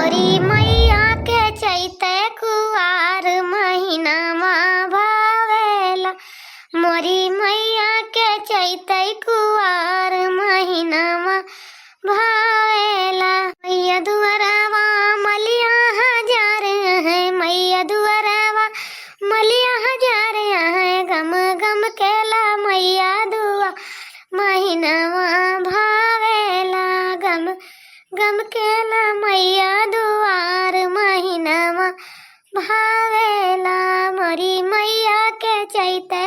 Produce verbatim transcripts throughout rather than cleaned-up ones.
मोरी मैया के चैते कुआर महीनावा भावेला, मोरी मैया के चैते कुआर महीनावा भावेला। मैया दुआरवा मलिया हजार है, मैया दुआरवा मलिया हजार है, गम गम केला मैया दुआ महीनावा भावेला, गम गम केला मैया दुआर महीनावा भावेला। मोरी मैया के चैते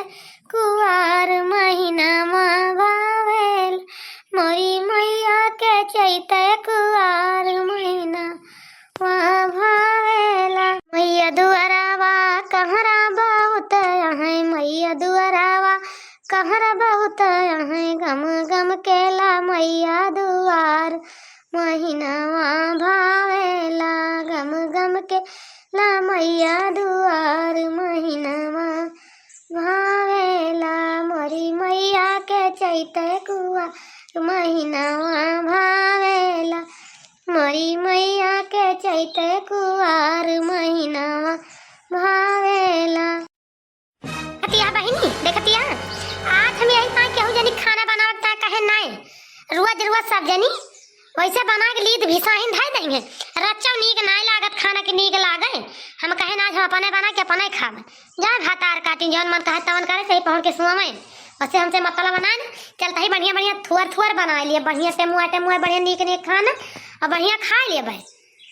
कुआर महीनावा भावेला, मोरी मैया के चैते कुआर महीनावा भावेला। मैया दुआरवा कहरा बहुत है, मैया दुआरवा कहरा बहुत है, गम गम केला मैया दुआर महीनावा भावेला, गम गम केला मैया दुआर महीनावा भावेला। मोरी मैया के चैते कुआर महीनावा भावेला, मोरी मैया के चैते कुआर महीनावा भावेला। देखतिया बहिनी, देखतिया, आज हम यही पाए केहू जनी खाना बनावत ता कहे नाय। रोज रोज सब जनी वैसे बना के लीद भिसाहिन धइ देंगे। रच्चो नीक नाय लागत, खाना के नीक लागे। हम कहे ना, हम अपने बना के अपने खाब। जा भातार काटी, जौन मन कहे तवन करे, सही पहुन के सुआवे। वैसे हमसे मतलब बनाए ना, चलता ही बढ़िया बढ़िया थुअर थुअर बना लिए, बढ़िया से मुआ टे मुआ बढ़िया नीक नीक खाना और बढ़िया खा लिए भाई।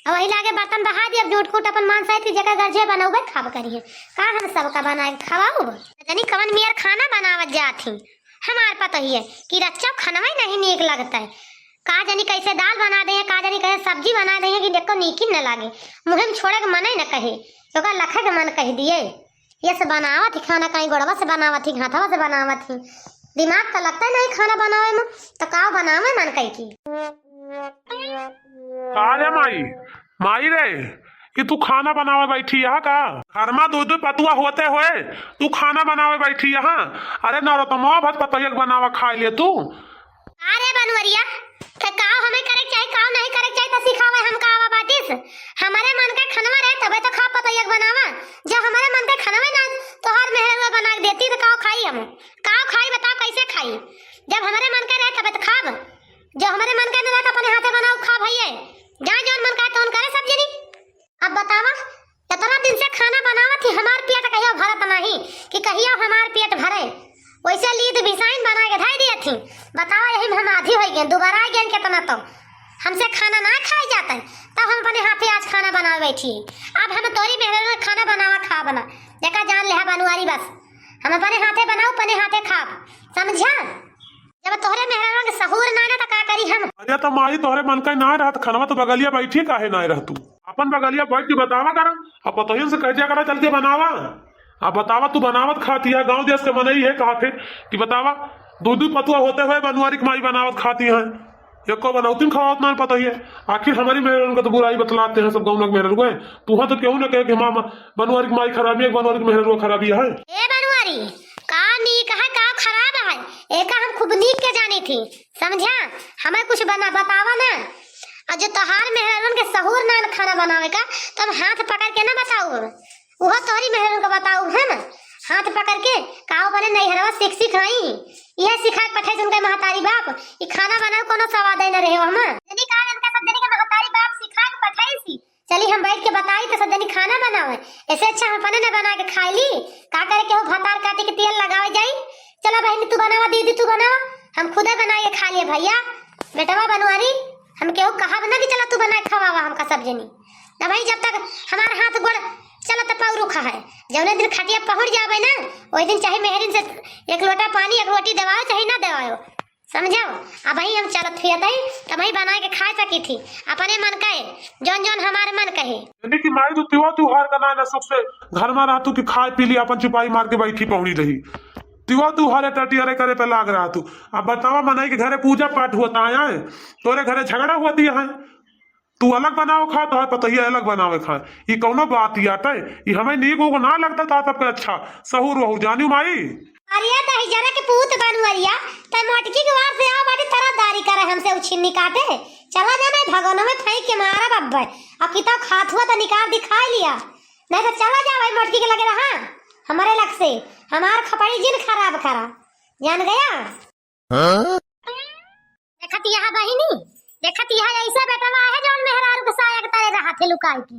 अब वही लागे बर्तन बहा दिए, अब जूट कूट अपन मान साइत के जेकर गरजे बनौबे खाब करिए। का हम सबका बनाए के खवाऊब? जनी कवन मेर खाना बनावत जात ही। हमार पतोहिए कि रच्चो खनवे नहीं नीक लगता है। का जनी कैसे दाल बना दे, का जनी कैसे सब्जी बना दे कि देखो नीक ही न लागे। मुँह में छोड़े के मने न कहे, ओकर लखे के मन कह दिए। ये से बनावत ही खाना, कहीं गोड़वा से बनावत ही, हाथवा से बनावत ही। दिमाग तो लगता ही नहीं खाना बनावे में, तो का बनावे मन कह की। का रे माई, माई रे, कि तू खाना बनावे बैठी यहाँ का? घर में दो दो पतुआ होते हुए तू खाना बनावे बैठी यहाँ? अरे नौरतमवा भत पतोहिया के बनावा खाए ले तू। अरे बनवरिया, ते काव हमें करे के चाही, काव नहीं करे के चाही, त सिखावे हम का आवा बाटिस? हमारे मन का खनवा रहे तबे तो खा पतोहिया के बनावा। जब हमारे मन का खनवे ना तोहार मेहरवा बना के देती तो काव खाई हम? काव खाई बताओ, कैसे खाई? जब हमारे मन का रहे तबे तो खाब, जब हमारे मन का ना रहे तो अपने हाथे बनाओ खा भैया। जहाँ जौन मन का तौन करे सब जनी। अब बतावा, इतना दिन से खाना बनावत ही, हमार पेट कहियो भरत नहीं कि कहियो हमार पेट भरे। वैसे लीद बिसाइन बना के धई दिए थी। बतावा, यही में हम आधी हो गए, दुबारा आ गए कितना तो। हमसे खाना ना खाए जाता है, तब हम अपने हाथे आज खाना बनावे बैठी। अब हम तोरी मेहररुआ खाना बनावा खा बना, जेका जान लेहा बनवारी बस। हम अपने हाथे बनाऊ, अपने हाथे खाब, समझा? जब तोहरे मेहररुआ के सहूर ना ना, त का करी हम? अरे तो माई, तोहरे मन का ना रहत, खनवा तो बगलिया बैठी काहे ना रह तू? अपन बगलिया बैठ के बतावा करा, अब पतोहियन से कह दिया करा, चल के बनावा। अब बतावा, तू बनावत खाती है, गाँव देश के मनई है कहा थे कि बतावा, दो दो पतुआ होते हुए बनवारी के माई बनावत खाती हैं, एको बनौती में खवावत ना पतोहिए। आखिर हमारी मेहररुआ का तो बुराई बतलाते हैं सब गाँव के मेहररुआ। तू हाँ तो क्यों ना कहे कि माँ बनवारी के माई खराबी है, बनवारी के मेहररुआ खराबी है। ए बनवारी, का नीक है, का खराब है, एका हम खूब नीक के जानी थी, समझा? हमें कुछ बना, बतावा ना। और जो तोहार मेहररुआ के सहूर ना खाना बनावे का, तो हम हाथ पकड़ के ना बताऊ, उहो तोहरी मेहररुआ का बताऊ हम। हाथ पकड़ के, काव बने नैहरवा सीख सीख आई, यह सिखा के पठाई उनका महतारी बाप, ई खाना बनाऊ कोनो स्वाद ही न रहे हम। जनी का इनका सब जनी के महतारी बाप सिखा के पठाई सी, चली हम बैठ के बताई तो सब जनी खाना बनावे। ऐसे अच्छा हम अपने न बना के खाई ली, का करे केहू भतार काटी के तेल लगावे जाई। चला बहिनी तू बनावा, दीदी तू बनावा, हम खुदे बना के खा लिए भैया। बेटवा बनवारी, हम केहू कहब ना कि चला तू बना के खवावा हमका सब जनी। ना भाई, जब तक हमार हाथ गोड़ चलत पौरुख है, जौने दिन खटिया पहुँच जावे ना, वही दिन चाहे मेहरिन से एक लोटा पानी, एक रोटी देवाओ चाहे ना देवाओ, समझाओ। अब ही हम चलत फिरत हई, तब ही बना के खा सकी थी अपने मन का, जौन जौन हमारे मन कहे। यानी कि माई तू तिवा त्योहार का ना, ना सुख से घर में रहतू कि खाए पी ली, अपन चुपाई मार के बैठी पहुनी रही। तिवा त्योहार टटियारे करे पे लाग रहतू। अब बतावा, मनई के घरे पूजा पाठ होता है, तोरे घरे झगड़ा होती है, तू अलग बनावे खात है, पतोहिया अलग बनावे खाए, ई कौनो बात ही आटे? ई हमें नीक उक ना लगता था सबके अच्छा सहूर वहूर, जानियो माई। अरे दहिजरा के पूत बनवरिया, तै मोटकी के वार से आवा बाटी तरफदारी करे हमसे उछिन्नी काटे। चला जा, नहीं भगोना में फेंक के मारा बब्बे। अब किताब खात हुआ तो निकाल दिखाई लिया, नहीं तो चला जा भाई मोटकी के लगे रहा। हमारे लग से हमार खपड़ी जिन खराब करा, जान गया? हाँ? देखत यहाँ बहिनी, देखत यहाँ ऐसा बेटवा है जौन मेहरारू के साया के तले रहा थे लुकाई के।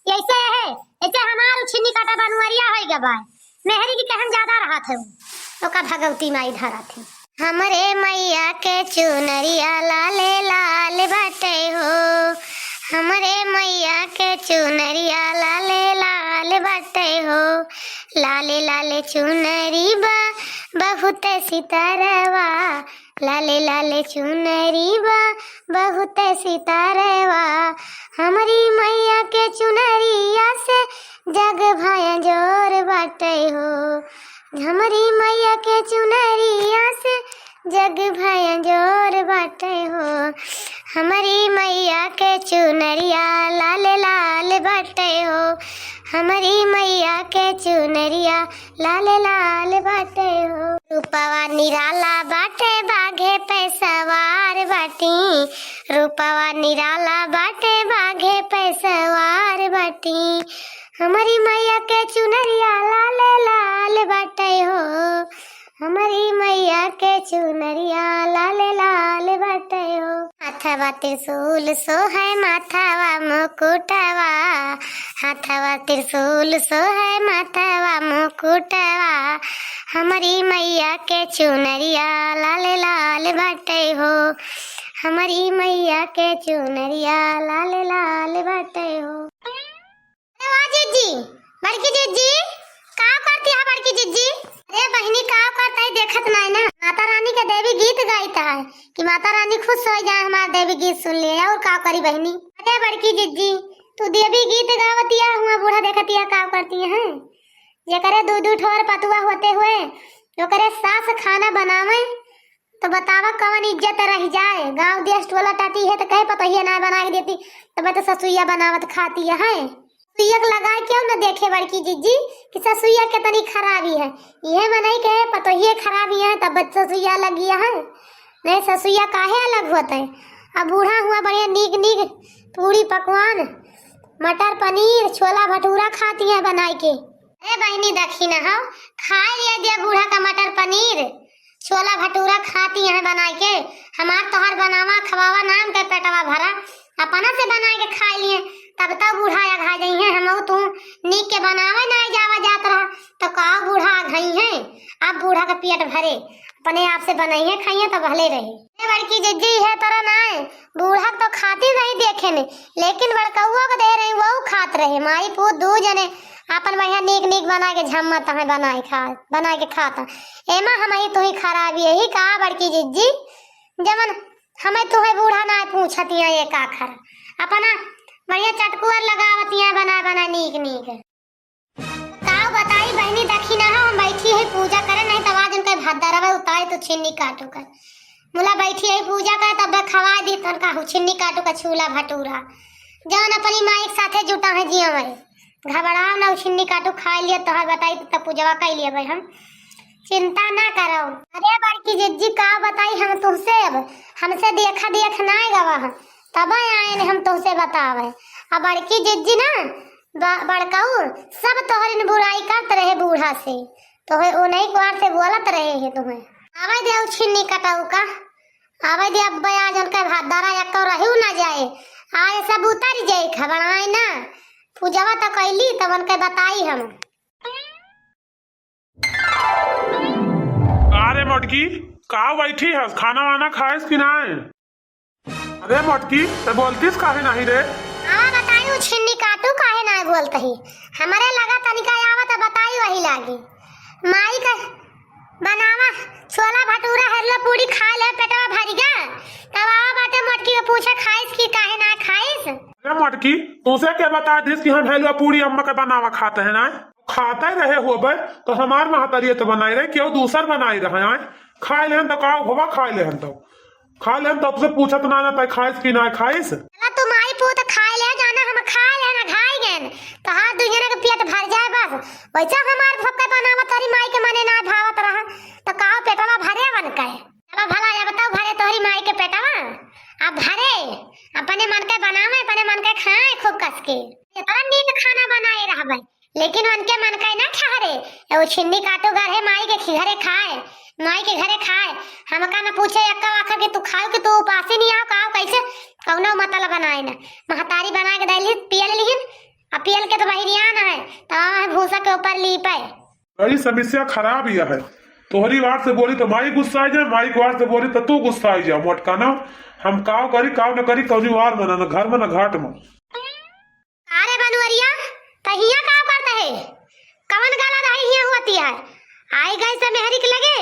ऐसे है, ऐसे हमार उछिन्नी काटा बनवरिया होई गवा है। मेहरी की कहन ज्यादा रहा थे, ओका भगवती माई धरा थे। हमरे मैया के चुनरिया लाले लाल बाटे हो, हमरे मैया के चुनरिया लाले लाल बाटे हो, लाले लाले चुनरी बा बहुत सितारवा, लाले लाले चुनरी बा बहुत सितारवा, हमरी मैया के चुनरिया से जग भया जोर बाटे हो, हमरी मैया के चुनरिया से जग भया जोर बाटे हो, हमरी मैया के चुनरिया लाल लाल बाटे हो, हमरी मैया के चुनरिया लाल लाल बाटे हो। रूपवा निराला बाटे बाघे पे सवार बाटी, रूपवा निराला बाटे बाघे पे सवार बाटी, हमरी मैया के चुनरिया लाल लाल बाटे हो, हमरी मैया के चुनरिया लाल लाल बाटे हो। हाथवा त्रिशूल सोहे माथवा मुकुटवा, हाथवा त्रिशूल सोहे माथवा मुकुटवा, हमरी मैया के चुनरिया लाल लाल बाटे हो, हमरी मैया के चुनरिया लाल लाल बाटे हो। अरे वाह जिज्जी, बड़की जिज्जी, का करती है बड़की जिज्जी? अरे बहिनी, का करता है, देखत नाई ना, माता रानी के देवी गीत गाइत है कि माता रानी खुश हो जाए, हमार देवी गीत सुन ले। और का करी बहिनी? अरे बड़की जिज्जी, तू देवी गीत गावतिया, हुआ बूढ़ा देखतिया, का करती है? जेकरे दू दू ठोर पतुआ होते हुए ओकरे सास खाना बनावे, तो बतावा कवन इज्जत रह जाए? गाँव देश टोला टाटी है तो कहे पतोहिया ना बना के देती, तब तो ससुइया बनावत खाती है। ससुइया के लगाए क्यों न देखे बड़की जिज्जी कि ससुइया के तनी खराबी है, यह मनई के पतोहिए खराबी है तब ससुइया लगी है, नहीं ससुइया काहे अलग होते? अब बूढ़ा हुआ बढ़िया नीक नीक पूड़ी पकवान, मटर पनीर, छोला भटूरा खाती है बनाई के। ए बहिनी, देखी न हो, खाए लिए दिया बूढ़ा का मटर पनीर, छोला भटूरा खाती हैं बनाए के। हमार तोहर बनावा खवावा नाम के पेटवा भरा, अपना से बनाए के खाए लिए, तब तो बूढ़ा अघा जाई है। हमहू तू नीक के बनावे ना जावा जात रहा, तो का बूढ़ा अघाई है? अब बूढ़ा का पेट भरे, अपने आप से बनाई है खाइए तो भले रहे। ए बड़की जिज्जी, है तोरा नाय, बूढ़ा तो खाती रही देखे ने, लेकिन बड़कउआ के दे रही, वो खात रहे। माई पूत दू जने आपन बढ़िया नीक नीक बना के झम्मत हैं, बनाए खा, बना के खात हैं। एमा हमही तुही खराबी यही का बड़की जिज्जी, जवन हमें तुहे बूढ़ा ना पूछतिया ये का खरा, अपना बढ़िया चटकुअर लगावतिया बना बना नीक नीक। का बताई बहिनी, देखी ना हो, हम बैठी है पूजा करे, नहीं तब आज उनके भात दरवे उतारे तो छिन्नी काटू कर। मुला बैठी है पूजा करे, तब खवा दी तनका हु छिन्नी काटू का छूला भटूरा। जौन अपनी माई के साथे जुटा है जिया मरे। घबराओ ना, उ छिन्नी काटू खा लिया, तोहर बताई तब पूजवा कर लिया भाई हम। चिंता ना करो। अरे बड़की जिज्जी, का बताई हम तुमसे, अब हमसे देखा देख ना गवा है, तब आए ने हम तुमसे बतावे। अब बड़की जिज्जी ना ब-, बड़काऊ सब तोहरिन बुराई करत रहे बूढ़ा से, तोहे ओ नहीं कुआर से बोलत रहे हैं तुम्हें। आवे दे उ छिन्नी कटाऊ का, आवे दे अब आज उनका भात दारा या तो रहू ना जाए, आज सब उतर जाए, घबराए ना। पूजवा तो कैली तब उनके बताई हम। का रे मोटकी, का बैठी हस? खाना वाना खाएस कि नाय? अरे मोटकी, ते बोलतीस काहे नाही रे? हाँ बताई, उ छिन्नी काटू काहे नाय बोलत ही? हमरे लगा तनिका आवा त बताई वही लागी। माई का बनावा छोला भटूरा हलवा पूड़ी खा ले, पेटवा भरी गा। तब आवा बाटे मोटकी के पूछे खाइस कि काहे ना खाइस? अरे मोटकी, तुसे के बता दिस कि हम हलवा पूड़ी अम्मा के बनावा खाते हैं ना? खाते रहे होबे, तो हमार महतरिया तो बनाई रहे, केहू दूसर बनाई रहे, आए? खाए लेहन तो का होबा, खाए लेहन तो। खाए लेहन तो तुसे पूछत ना, ना तय खाइस कि ना खाइस? चला तू माई पूत खाए ले, जाना हम खाए ले ना खाए गए। तो हाथ दुनिया के पेट भर जाए बस। वैसा हमार भक्का बनावा तोरी माई के मने ना भावत रहा, तो का पेटवा भरे बन के? चला भला अब तो भरे तोरी माई के पेटवा, अब भरे। मन के खाए खूब कस के। इतना नीक खाना बनाए रहबे, लेकिन उनके मन के ना ठहरे। ए, वो छिन्नी काटू घर है, माई के खि-, घरे खाए, माई के घरे खाए। हमका न पूछे एक्का आखर कि तू खाओ कि तू उपासी नहीं आओ, खाओ कैसे, कौनो मतलब बनाए ना। महतारी बना के दैली, पियल लिहिन, आ पियल के तो बहिरियान है, तो आवे भूसा के ऊपर लीपे। बड़ी समस्या खराब यह है। तोहरी वार से बोली तो माई गुस्सा आ जाए, माई के वार से बोली तो तू गुस्सा आ जा। मोटका ना, हम काव करी, काव न करी, कौनी वार में ना, न घर में, न घाट में। अरे बनवरिया, त हियां का करत है? कवन गला दही हियां होती है? आई गई से मेहरी के लगे,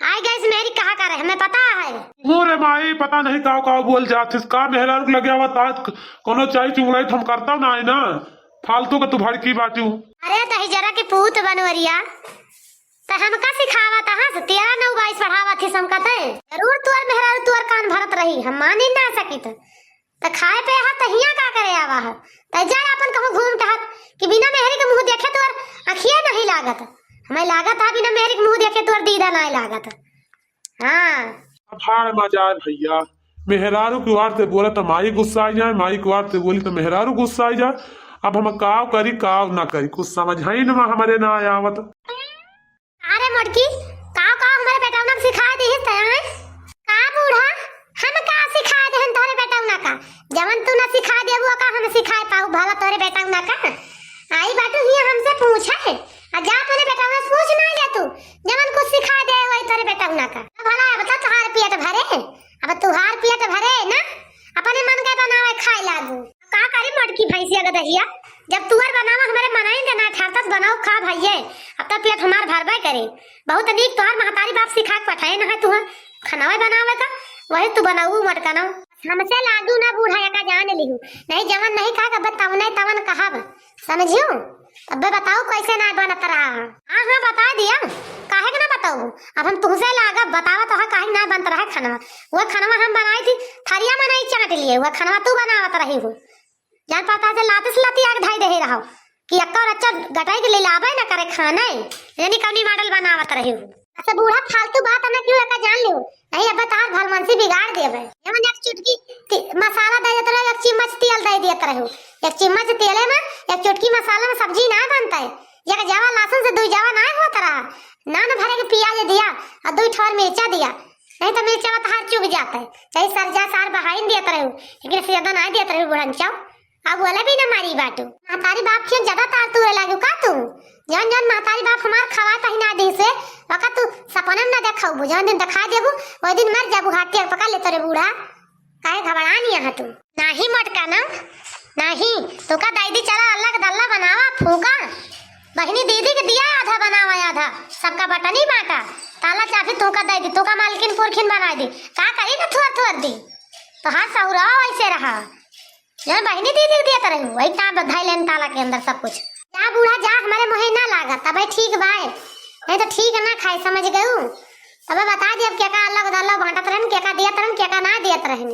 आई गई से मेहरी कहा करे, हमें पता है। हो रे माई, पता नहीं काव काव बोल जात हिस, का मेहरारू के लगे आवत आज, कोनो चाई चुंगड़ाई त हम करता ना है ना, फालतू के तू भड़की बाटू। अरे दही जरा के पूत बनवरिया, त हमका सिखावत हस, तेरह नौ बाईस पढ़ावत हिस हमका ते। जरूर तोर मेहरारू तोर कान भरत रही, हम मानी ना सकित। त खाए पे हा, त हियां का करे आवा हा? त जा अपन कहूँ घूम टहर, कि बिना मेहरी के मुंह देखे तोर अखिया नहीं लागत। हमें लागत हा, बिना मेहरी के मुंह देखे तोर दीदा नहीं लागत। हाँ। अब हार मजा है भैया, मेहरारू के वार से बोला तो माई गुस्सा आ जाए, माई के वार से बोली तो मेहरारू गुस्सा आ जाए। अब हम काव करी, काव ना करी, कुछ समझ ही न हमरे ना आवत। अरे मोटकी, का, का हमरे बेटौना के सिखा दिहिस तैं? का बूढ़ा, हम का सिखा देहन तोहरे बेटौना का? जवन तू ना सिखा देबू, का हम सिखाए पाऊ भला तोहरे बेटौना का? आई बाटू हियां हमसे पूछे, आ जा अपने बेटौना से पूछ ना ले तू, जवन कुछ सिखा दे वही तोहरे बेटौना का। भला अब तो तोहार पेट भरे, अब तोहार पेट भरे ना, अपने मन के बनावे खाए लागू। का करी मोटकी भैंसिया गदहिया, जब तुअर बनावा हमरे मनई के ना ठारतस बनाऊ खा भइये, अब तो पेट हमार भरबे करे। बहुत नीक तोहार महतारी बाप सिखा के पठाए न है तुहर खनवे बनावे का, वही तू बनाऊ मोटका ना। हमसे लागू ना बूढ़ा एका जान लिहू, नहीं जवन नहीं कहा तवन नहीं तवन कहब, समझियो? अबे बताऊ कैसे ना बनत रहा? हाँ, हाँ, बता दिया, काहे के ना बताऊ? अब हम तुहसे लागब, बतावा तो है काहे ना बनत रहा खनवा। वो खनवा हम बनाई थी, थरिया में नहीं चाट लिए, वो खनवा तू बनावत रही हो। जान पड़ता है लाते से लाती आग धाई दे रहा हो कि अक्का और अच्छा गटाई के ले लावे ना करे खाने, यानी कौनी मॉडल बनावत रही हो। अच्छा बूढ़ा फालतू बात ना क्यों एका जान लियो, नहीं अब तहार भलमनसी बिगाड़ देबे। एमन एक चुटकी ति-, मसाला दे देत रहे, एक चम्मच तेल दे देत रहे, एक चम्मच तेले में एक चुटकी मसाला में सब्जी ना बनता है। एक जावा लहसुन से दुई जावा ना होत रहा, नान भरे के प्याज दिया और दुई ठोर मिर्चा दिया, नहीं तो मिर्चा में तहार चुग जाता है। चाहे सर जा सार बहाइन देत रहे, लेकिन से ज्यादा ना देत रहे बुढ़न चाव। अब वाला भी ना मारी बाटू। महतारी बाप के ज्यादा तार तू लागे का तू? जौन जौन महतारी बाप हमार खवा पहिना दे से, वका तू सपना में ना देखाऊ। जौन दिन देखा देबू, वही दिन मर जाबू, हाथ टेक पकड़ ले तोरे बूढ़ा। काहे घबरा नहीं है तू? नाही मोटका ना, नाही। तू का दाई दी चला अल्लाह के दल्ला बनावा फूका। बहिनी दीदी के दिया आधा बनावा आधा, सबका बटनी बांटा। ताला चाबी तू का दाई दी, तू का मालकिन पुरखिन बना दी। का करी ना थुअर थुअर दी। तो हाँ सहुरा वैसे रहा। जौन बहिनी दीदी के दिया तरह वही काम बधाई लेन ताला के अंदर सब कुछ। जा बूढ़ा जा, हमारे मोहे ना लागत, तबे ठीक बाय, नहीं तो ठीक ना खाए, समझ गऊ। तबे बता दी अब क्या का अलग दल्ला बांटत रहन, क्या का दियत रहन, क्या का ना दियत रहन।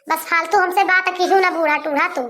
बस फालतू हमसे बात कीहू ना बूढ़ा टूढ़ा तू।